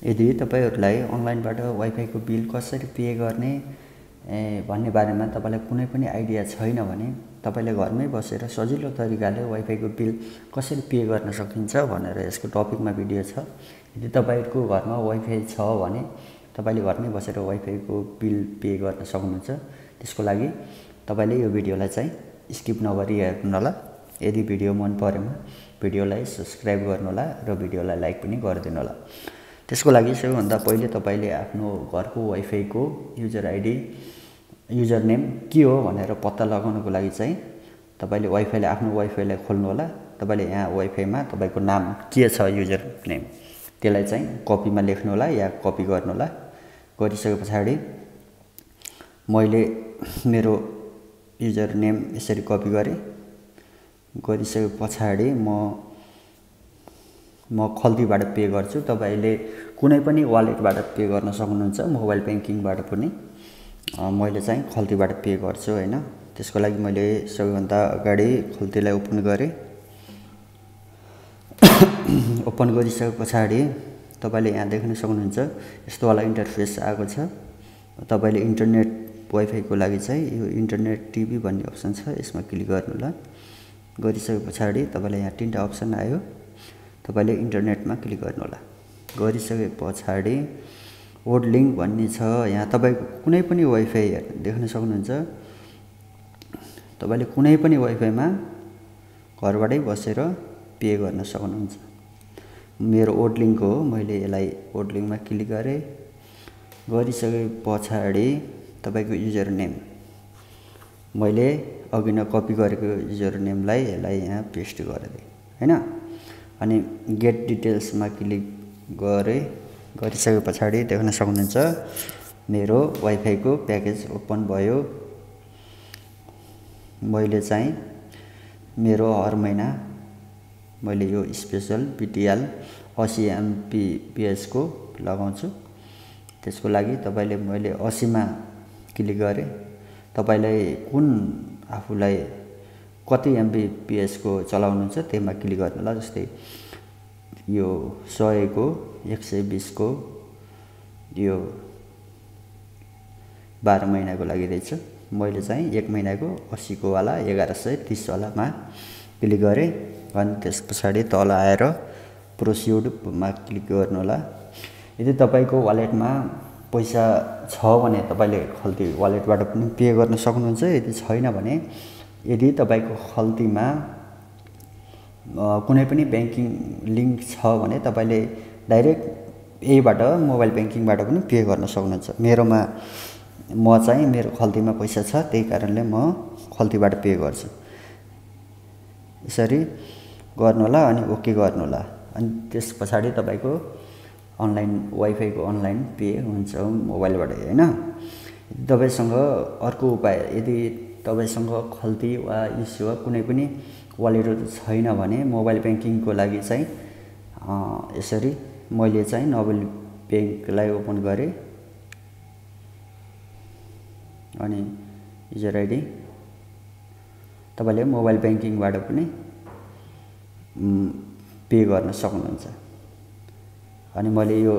यदि तपाईहरुलाई अनलाइनबाट वाइफाई को बिल कसरी पे गर्ने भन्ने बारेमा तपाईलाई कुनै पनि आइडिया छैन भने तपाईले घरमै बसेर सजिलो तरिकाले वाइफाई को बिल कसरी पे गर्न सकिन्छ भनेर यसको टपिकमा भिडियो छ। यदि तपाईहरुको घरमा वाइफाई छ भने तपाईले घरमै बसेर वाइफाई को बिल पे गर्न सक्नुहुन्छ। त्यसको लागि तपाईले यो भिडियोलाई चाहिँ स्किप नगरी हेर्नु होला। यदि भिडियो मन परेमा भिडियोलाई सब्स्क्राइब गर्नु होला र भिडियोलाई लाइक पनि गरिदिनु होला। त्यसको लागि सबैभन्दा पहिले तपाईले आफ्नो घरको वाइफाई को युजर आइडी युजर नेम के हो भनेर पत्ता लगाउनको लागि चाहिँ तपाईले वाइफाईले आफ्नो वाइफाईलाई खोल्नु होला। तपाईले यहाँ वाइफाईमा तपाईको नाम के छ युजर नेम त्यसलाई चाहिँ कपीमा लेख्नु होला या कपी गर्नु होला। गरिसकेपछि मैले मेरो युजर नेम यसरी कपी गरे। गरिसकेपछि म खल्तीबाट पे गर्छु। तपाईले कुनै पनि वालेटबाट पे गर्न सक्नुहुन्छ, मोबाइल बैंकिङबाट पनि। मैले चाहिँ खल्तीबाट पे गर्छु हैन। त्यसको लागि मैले सबैभन्दा अगाडि खल्तीलाई ओपन गरे। ओपन गरिसकेपछि तपाईले यहाँ देख्न सक्नुहुन्छ यस्तो वाला इन्टरफेस आएको छ। तपाईले इन्टरनेट वाइफाई को लागि चाहिँ यो इन्टरनेट टिभी भन्ने अप्सन छ, यसमा क्लिक गर्नु होला। गरिसकेपछि तपाईलाई यहाँ तीनटा अप्सन आयो। तपाईले इन्टरनेटमा क्लिक गर्नु होला। गरिसकेपछि ओड लिंक भन्ने छ। यहाँ तपाईको कुनै पनि वाइफाई देख्न सक्नुहुन्छ। तपाईले कुनै पनि वाइफाईमा घरबाटै बसेर पे गर्न सक्नुहुन्छ। मेरो ओड लिंक हो, मैले यसलाई ओड लिंकमा क्लिक गरे। गरिसकेपछि तपाईको युजर नेम मैले अघि नै कपी गरेको युजर नेमलाई यसलाई यहाँ पेस्ट गरिदिए हैन। अनि गेट डिटेल्समा क्लिक गरे। गरिसकेपछि देख्न सक्नुहुन्छ मेरो वाइफाई को प्याकेज ओपन भयो। मैले चाहिँ मेरो हर महिना मैले यो स्पेशल BTL 80 Mbps को लगाउँछु। त्यसको लागि तपाईले मैले 80 मा क्लिक गरे। तपाईलाई कुन आफुलाई कति Mbps को चलाउनुहुन्छ त्यसमा क्लिक गर्नु होला। जस्तै यो 100 को 120 को यो 12 महिनाको लागि रहेछ। मैले चाहिँ 1 महिनाको 80 को वाला 1130 वालामा क्लिक गरे। अनि त्यसपछि तल आएर प्रोसिड मा क्लिक गर्नु होला। यदि तपाईको वालेटमा पैसा छ भने तपाईले खल्ती वालेटबाट पनि पे गर्न सक्नुहुन्छ। यदि छैन भने यदि तपाईको खल्तीमा कुनै पनि बैंकिङ लिंक छ भने तपाईले डाइरेक्ट यहीबाट मोबाइल बैंकिङबाट पनि पे गर्न सक्नुहुन्छ। मेरोमा म चाहिँ मेरो खल्तीमा पैसा छ, त्यही कारणले म खल्तीबाट पे गर्छु। यसरी गर्नु होला अनि ओके गर्नु होला। अनि त्यसपछि तपाईको अनलाइन वाइफाई को अनलाइन पे हुन्छ मोबाइलबाट हैन। तपाईसँग अर्को उपाय यदि तपाईसँग खल्ती वा इस्यु कुनै पनि वालेट छैन भने मोबाइल बैंकिङ को लागि चाहिँ यसरी मैले चाहिँ नोबेल बैंकलाई ओपन गरे। अनि युजर आइडी तपाईले मोबाइल बैंकिङबाट पनि पे गर्न सक्नुहुन्छ। अनि मैले यो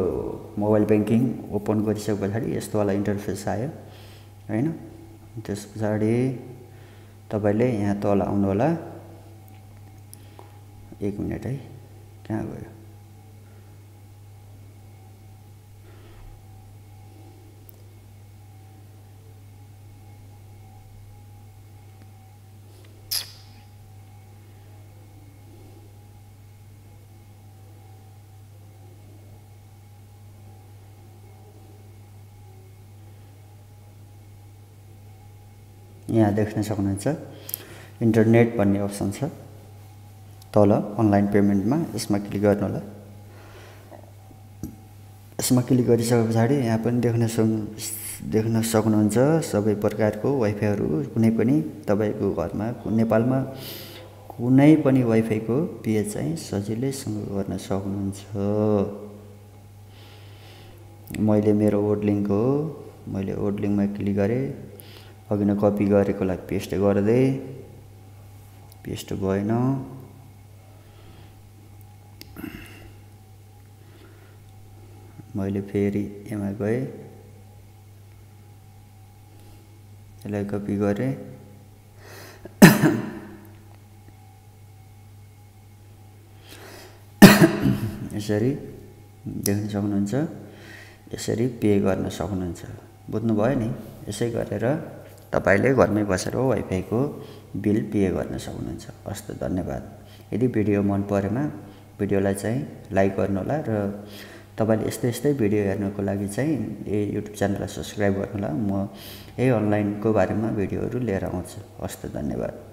मोबाइल बैंकिङ ओपन गरिसकेपछि यस्तो वाला इन्टरफेस आयो हैन। त्यसपछि तपाईले यहाँ तल आउनु होला। 1 मिनेट है, कहाँ गयो? यहाँ देख्न सक्नुहुन्छ इन्टरनेट भन्ने अप्सन छ तल अनलाइन पेमेन्टमा। यसमा क्लिक गर्नु होला। यसमा क्लिक गरिसकेपछि यहाँ पनि देख्न सक्नुहुन्छ सबै प्रकारको वाइफाईहरु कुनै पनि तपाईको घरमा नेपालमा कुनै पनि वाइफाई को पे चाहिँ सजिलैसँग गर्न सक्नुहुन्छ। मैले मेरो ओड लिंक हो, मैले ओड लिंकमा क्लिक गरे। अघि नै कपी गरेकोलाई पेस्ट गर्दै पेस्ट भएन। मैले फेरि एमा गएँ, यसलाई कपी गरेँ, यसरी देख्न सक्नुहुन्छ। यसरी पे गर्न सक्नुहुन्छ। बुझ्नुभयो नि? यसै गरेर तपाईले घरमै बसेर वाइफाईको बिल पे गर्न सक्नुहुन्छ। हस् त, धन्यवाद। यदि भिडियो मन परेमा भिडियोलाई चाहिँ लाइक गर्नुहोला र तपाईले यस्तै भिडियो हेर्नको लागि चाहिँ युट्युब च्यानललाई सब्स्क्राइब गर्नुहोला। म यही अनलाइनको बारेमा भिडियोहरू लिएर आउँछु। हस् त, धन्यवाद।